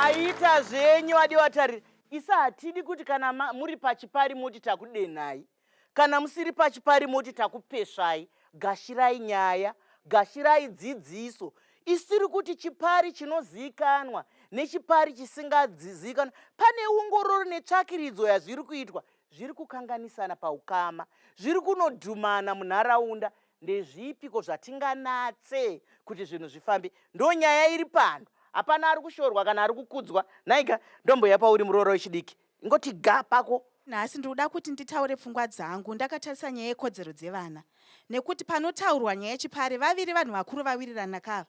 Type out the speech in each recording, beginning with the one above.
Maita zvenyu vadiwa tariri. Isa hatidi kuti kana muri pachipari moti takudenhai. Kana musiri pachipari moti takupesvai. Gashirai nyaya, gashirai dzidziso. Isu tiri kuti chipari chinoziikanwa nechipari chisingaziikanwa pane ongororo netsvakiridzo yazviri kuitwa zviri kukanganisana paukama, zviri kunodhumana munharaunda. Ndezvipiko zvatinganatse kuti zvinhu zvifambe? Ndonyaya iri pano. Hapana ari kushorwa kana ari kukudzwa. Nhaika, ndomboya pauri muroora wechidiki. Ingoti ga pako. Nhasi ndinoda kuti nditaure pfungwa dzangu ndakatarisa nyaya yekodzero dzevana nekuti panotaurwa nyaya yechipare vaviri vanhu vakuru vawirirana kava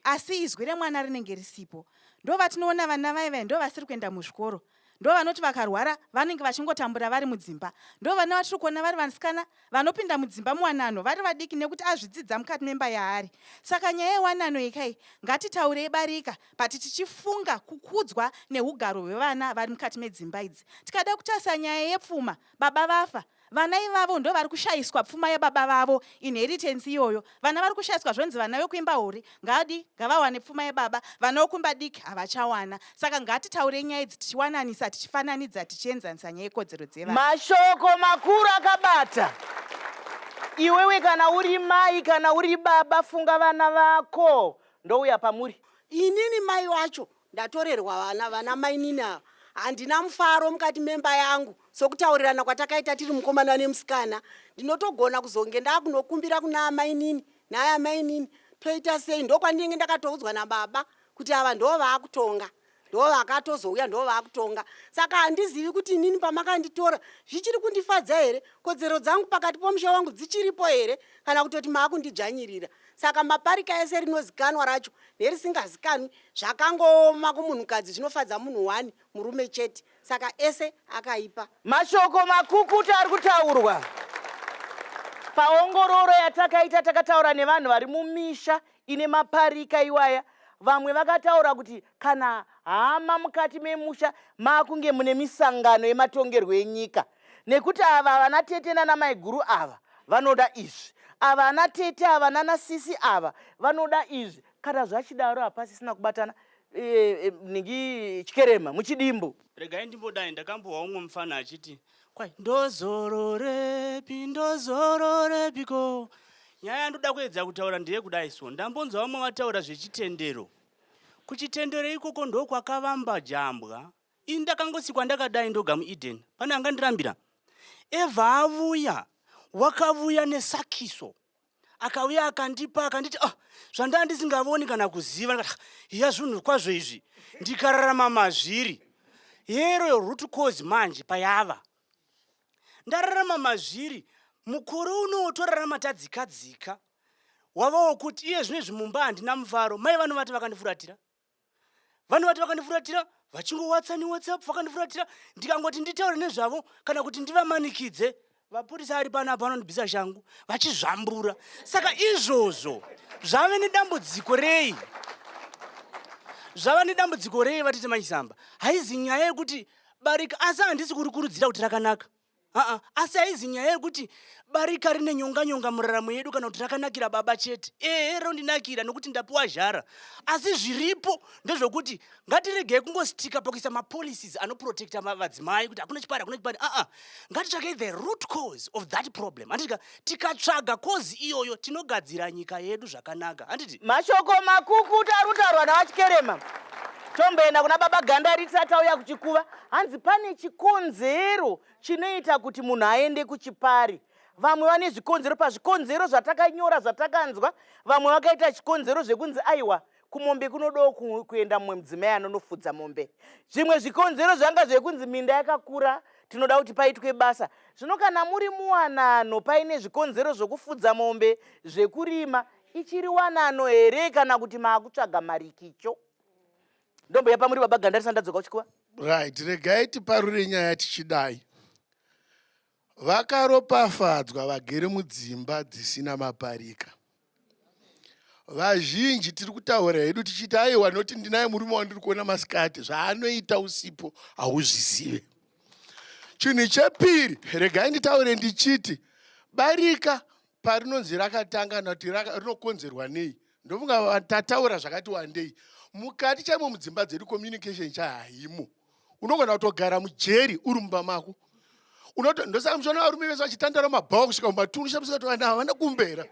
asi izwi remwana rinenge risipo. Ndovatinoona vana vaye vaye ndovasiri kuenda muzvikoro Ndovanoti vakarwara vanenge vachingotambura vari mudzimba. Ndovana vatiri kuona vari vasikana vanopinda mudzimba muwanano vari vadiki nekuti azvidzidza mukati memba yaari. Saka nyaya yewanano iyi kai ngatitaurei barika but tichifunga kukudzwa nehugaro hwevana vari mukati medzimba idzi. Tikada kutarisa nyaya yepfuma baba vafa Vana ivavo ndovari kushayiswa pfuma yababa vavo, inheritance iyoyo. Vana vari kushayiswa zvonzi vana vekuimba hori ngadi ngavawane pfuma yababa, vana vokuimba diki havachawana. Saka ngatitaurei nyaya idzi tichiwananisa, tichifananidza, tichienzanisa nyaya yekodzero dzevana. Mashoko makuru akabata. Iwewe kana uri mai kana uri baba funga vana vako. Ndouya pamuri. Inini mai wacho Ndatorerwa vana vana mainini ava handina mufaro mukati memba yangu sokutaurirana kwatakaita tiri mukomana nemusikana. Ndinotogona kuzonge ndakunokumbira kuna amainini nhai amainini toita sei ndokwandinenge ndakatoudzwa nababa kuti ava ndoo vaakutonga ndovakatozouya ndovaakutonga saka handizivi kuti inini pamakanditora zvichiri kundifadza here kodzero dzangu pakati pomusha wangu dzichiripo here kana kutoti maakundidzvanyirira saka maparika ese rinozikanwa racho nerisingazikanwi Zvakangooma kumunhukadzi zvinofadza munhu one murume chete saka ese akaipa. Mashoko makukutu ari kutaurwa. Paongororo yatakaita takataura nevanhu vari mumisha ine maparika iwaya. Vamwe vakataura kuti kana hama mukati memusha makunge mune misangano yematongerwo enyika nekuti ava vana tete nana maiguru ava vanoda izvi, ava ana tete ava nana sisi ava vanoda izvi. Kana zvachidaro hapasisina kubatana e, ningi chikerema muchidimbu. Regai ndimbodai ndakambohwa umwe mufana achiti kwai ndozororepi ndozororepiko. Nyaya yandoda kuedza kutaura ndeyekudai so ndambonzwa vamwe vataura zvechitendero. Kuchitendero ikoko ndokwakavamba jambwa. Ini ndakangosikwa ndakadai ndoga muEden. Pane angandirambira? Evha avuya wakavuya nesakiso akauya akandipa akanditi ah, zvandaa ndisingavoni kana kuziva ndikati ah, iya zvinhu kwazvo izvi ndikararama mazviri yero root cause manje payava ndararama mazviri mukore unowo torarama tadzikadzika wava wokuti iye zvino izvi mumba handina mufaro mai vanovati vakandifuratira Vanhu vati vakandifuratira vachingowhatsa newhatsapp vakandifuratira ndikangoti nditaure nezvavo kana kuti ndivamanikidze vapurisa ari pano apa vanondibvisa shangu vachizvambura saka izvozvo zvave nedambudziko rei zvava nedambudziko rei vatete machisamba haizi nyaya yekuti barika asi handisi kurikurudzira kuti rakanaka Aa, asi haizi nyaya yekuti barika rine nyonga nyonga muraramo yedu kana kuti rakanakira baba chete. Ehe, rondinakira nokuti ndapiwa zhara. Asi zviripo ndezvokuti ngatiregei kungostika pakuisa mapolicies anoprotecta vadzimai kuti hakuna chipari, hakuna chipari. Aa, ngatitsvagei the root cause of that problem. Handiti tikatsvaga cause iyoyo tinogadzira nyika yedu zvakanaka. Handiti? Mashoko makukutu ari kutaurwa naVaChikerema. Tomboenda kuna baba Gandari tisati tauya kuchikuva. Hanzi pane chikonzero chinoita kuti munhu aende kuchipari. Vamwe vane zvikonzero pazvikonzero zvatakanyora zvatakanzwa, vamwe vakaita chikonzero zvekunzi aiwa kumombe kunodawo kuenda mumwe mudzimai anonofudza mombe. Zvimwe zvikonzero zvanga zvekunzi minda yakakura tinoda kuti paitwe basa. Zvino kana muri muwanano paine zvikonzero zvokufudza mombe, zvekurima, ichiri wanano here kana kuti maakutsvaga marikicho? Ndomboya pamuri baba Ganda risati ndadzoka kuchikuva. Right, regai tiparure nyaya tichidai. Vakaropafadzwa vagere mudzimba dzisina maparika. Vazhinji tiri kutaura hedu tichiti aiwa noti ndinaye murume wandiri kuona masikati, zvaanoita usipo hauzvizive. Chinhu chepiri, regai nditaure ndichiti barika parinonzi rakatanga kana kuti rinokonzerwa nei ndofunga tataura zvakati wandei. Mukati chaimo mudzimba dzedu communication chahaimo. Unogona kutogara mujeri uri mumba mako. Unoto ndosaka muchiona varume vese vachitandara mabhawa kusvika mumatunhu shamisa kuti vanhu havana kumbera.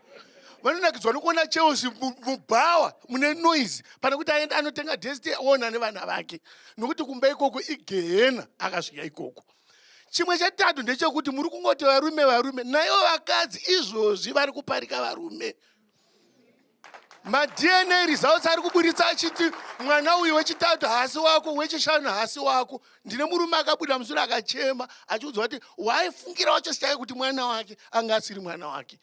Vanonakidzwa nekuona Chelsea mubhawa mune noise pane kuti aende anotenga desti oona nevana vake. Nokuti kumba ikoko igehena akasvika ikoko. Chimwe chetatu ndechekuti muri kungoti varume varume, naivo vakadzi izvozvi vari kuparika varume. MaDNA results ari kuburitsa achiti mwana uyu wechitatu haasi wako, wechishanu haasi wako. Ndine murume akabuda mushure akachema achiudzwa kuti waifungira wacho sichake kuti mwana wake anga asiri mwana wake.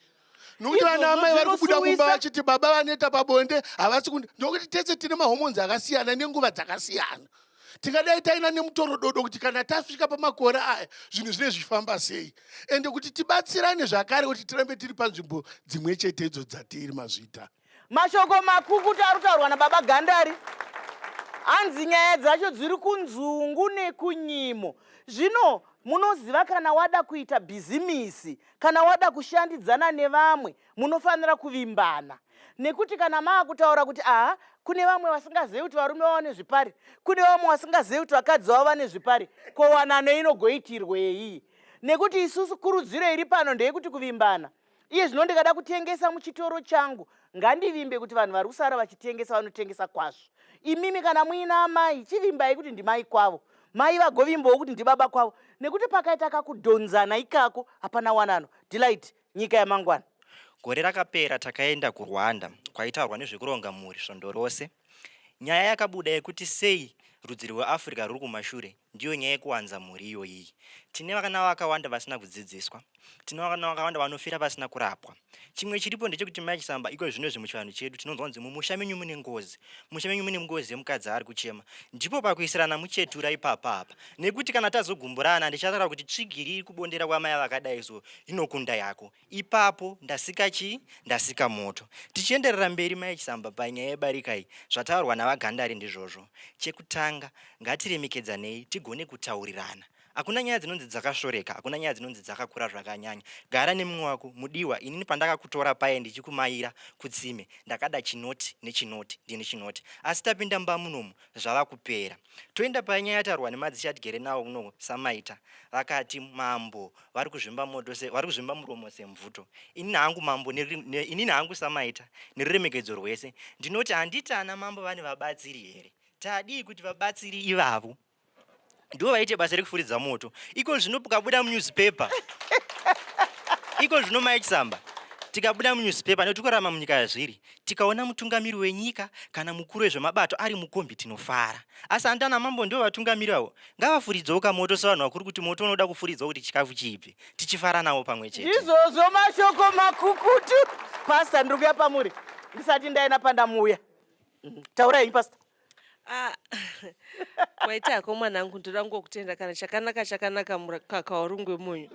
Nokuti vana amai vari kubuda mumba vachiti baba vaneta pabonde havasi kundi, nokuti tese tine mahormones akasiyana nenguva dzakasiyana. Tingadai taina nemutorododo kuti kana tasvika pamakore aya zvinhu zvine zvichifamba sei, ende kuti tibatsirane zvakare kuti tirambe tiri panzvimbo dzimwe chetedzo dzatiri. Mazvita. Mashoko makukutu ari kutaurwa nababa Gandari. Hanzi nyaya dzacho dziri kunzungu nekunyimo. Zvino munoziva kana wada kuita bhizimisi, kana wada kushandidzana nevamwe, munofanira kuvimbana. Nekuti kana maakutaura kuti aha, kune vamwe vasingazivi kuti varume vavo vane zvipari, kune vamwe vasingazivi kuti vakadzi vavo vane zvipari, ko wanano inogoitirwei? Nekuti isusu kurudziro iri pano ndeyekuti kuvimbana. Iye zvino ndikada kutengesa muchitoro changu, ngandivimbe kuti vanhu vari kusara vachitengesa vanotengesa kwazvo. Imimi kana muina amai, chivimbai kuti ndimai kwavo. Mai vagovimbawo kuti ndibaba kwavo. Nekuti pakaita kakudhonzana ikako, hapana wanano. Delight, nyika yamangwana. Gore rakapera takaenda kuRwanda kwaitaurwa nezvekuronga mhuri svondo rose. Nyaya yakabuda yekuti sei rudzi rweAfrica rwuri kumashure ndiyo nyaya yekuwanza mhuri iyoyi. Tine vana vakawanda vasina kudzidziswa. Tine vana vakawanda vanofira vasina kurapwa. Chimwe chiripo ndechekuti Mai Chisamba iko zvino izvi muchivanhu chedu tinonzwa kunzi mumusha menyu mune ngozi. Mumusha menyu mune ngozi yemukadzi ari kuchema. Ndipo pakuisirana muchetura ipapa apa. Nekuti kana tazogumburana ndichataura kuti tsvigiri iri kubondera kwamai vakadai so inokunda yako. Ipapo ndasika chii? Ndasika moto. Tichienderera mberi Mai Chisamba panyaya yebarika iyi, zvataurwa naVaGandari ndizvozvo. Chekutanga ngatiremekedzanei tigone kutaurirana. Hakuna nyaya dzinonzi dzakasvoreka, hakuna nyaya dzinonzi dzakakura zvakanyanya. Gara nemumwe wako, mudiwa, inini pandakakutora paye ndichikumaira kutsime, ndakada chinoti nechinoti, ndini chinoti. Asi tapinda mumba munomu, zvava kupera. Toenda panyaya yataurwa nemadzishe atigere nawo kuno Samaita. Vakati mambo vari kuzvimba moto se, vari kuzvimba muromo semvuto. Inini hangu mambo, ne, ne, inini hangu Samaita, neruremekedzo rwese, ndinoti handiti ana mambo vane vabatsiri here? Tadii kuti vabatsiri ivavo ndivo vaite basa rekufuridza moto iko zvino pukabuda munewspaper iko zvino mai Chisamba tikabuda munewspaper nekuti kurarama munyika yazviri tikaona mutungamiri wenyika kana mukuru wezvemabato ari mukombi tinofara asi handana mambo ndivo vatungamiri avo ngavafuridzewo kamoto sevanhu vakuru kuti moto unoda kufuridzwa kuti chikafu chiibve tichifara navo pamwe chete. Ndizvozvo mashoko makukutu pastor ndiri kuya pamuri ndisati ndaenda pandamuuya. Taurai henyu pastor. Ah, waita hako mwanangu, ndoda kungokutenda kana chakanaka chakanaka mukaka warungwe munyu.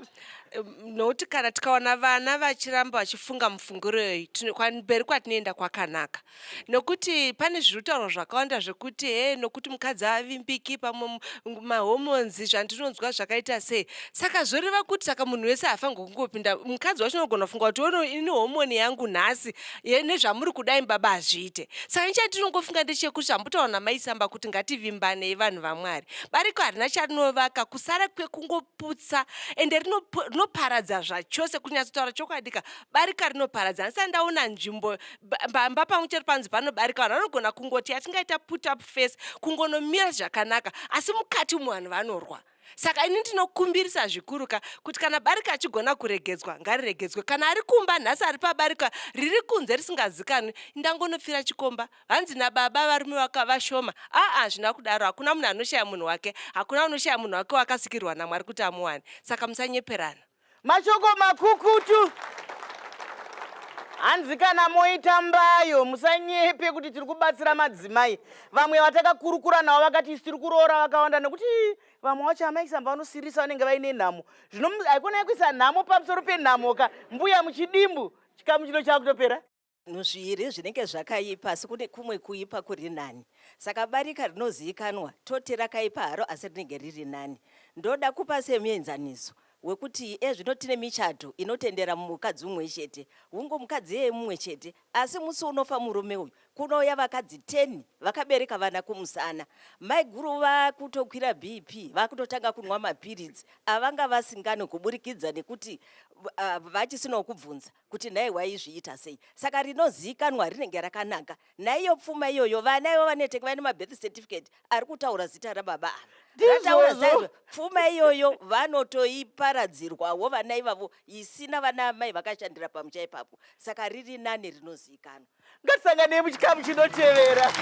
Nokuti kana tikawana vana vachiramba vachifunga mufungiro iyoyi, mberi kwatinoenda kwakanaka. Nokuti pane zviri kutaurwa zvakawanda zvekuti he nokuti mukadzi haavimbiki, pamwe mahormones zvandinonzwa zvakaita sei. Saka zvoreva kuti saka munhu wese haafanirwi kungopinda. Mukadzi wacho unogona kufunga kuti ono ini hormone yangu nhasi nezvamuri kudai baba hazviite. Saka ini chandinongofunga ndechekuti zvambotaurwa namai Samba kuti ngativimbanei vanhu vaMwari. Bariko harina charinovaka kusara kwekungoputsa ende rinoparadza zvachose kunyatsotaura chokwadi ka barika rinoparadza. Handisati ndaona nzvimbo pamba pangu chero panzi panobarika vanhu vanogona kungoti yatingaita put up face kungonomira zvakanaka asi mukati umu vanhu vanorwa. Saka ini ndinokumbirisa zvikuru ka kuti kana barika achigona kuregedzwa ngariregedzwe. Kana ari kumba nhasi ari pabarika riri kunze risingazikanwi ndangonopfira chikomba. Hanzi nababa varume vaka vashoma. Aa hazvina kudaro hakuna munhu anoshaya munhu wake. Hakuna unoshaya munhu wake wakasikirwa naMwari kuti amuwane. Saka musanyeperana. Mashoko makukutu. Hanzi kana moita mbayo musanyepe kuti tiri kubatsira madzimai. Vamwe vatakakurukura navo vakati isu tiri kuroora vakawanda nekuti vamwe vacho amai Samba vanosirisa vanenge vaine nhamo. Zvino haikona kuisa nhamo pamusoro penhamo ka mbuya muchidimbu chikamu chino chakutopera. Zvinhu zviviri zvinenge zvakaipa asi kune kumwe kuipa kuri nani. Saka barika rinozivikanwa toti rakaipa haro asi rinenge riri nani. Ndoda kupa semuenzaniso. wekuti ezvino tine michato inotendera mukadzi mumwe chete, hungu mukadzi iyeye mumwe chete, asi musi unofa murume uyu kunouya vakadzi 10 vakabereka vana kumusana. Maiguru vakutokwira BP, vakutotanga kunwa mapiritsi avanga vasingano kuburikidza nekuti uh, vachisinawo kubvunza kuti nhai waizviita sei. Saka rinoziikanwa rinenge rakanaka. Naiyo pfuma iyoyo vana ivo vaneteke vaine mabirth certificate ari kutaura zita rababa ava. Rataura zita pfuma iyoyo vanotoiparadzirwawo vana ivavo isina vana amai vakashandira pamusha ipapo. Saka riri nani rinoziikanwa. Ngatisanganei muchikamu chinotevera.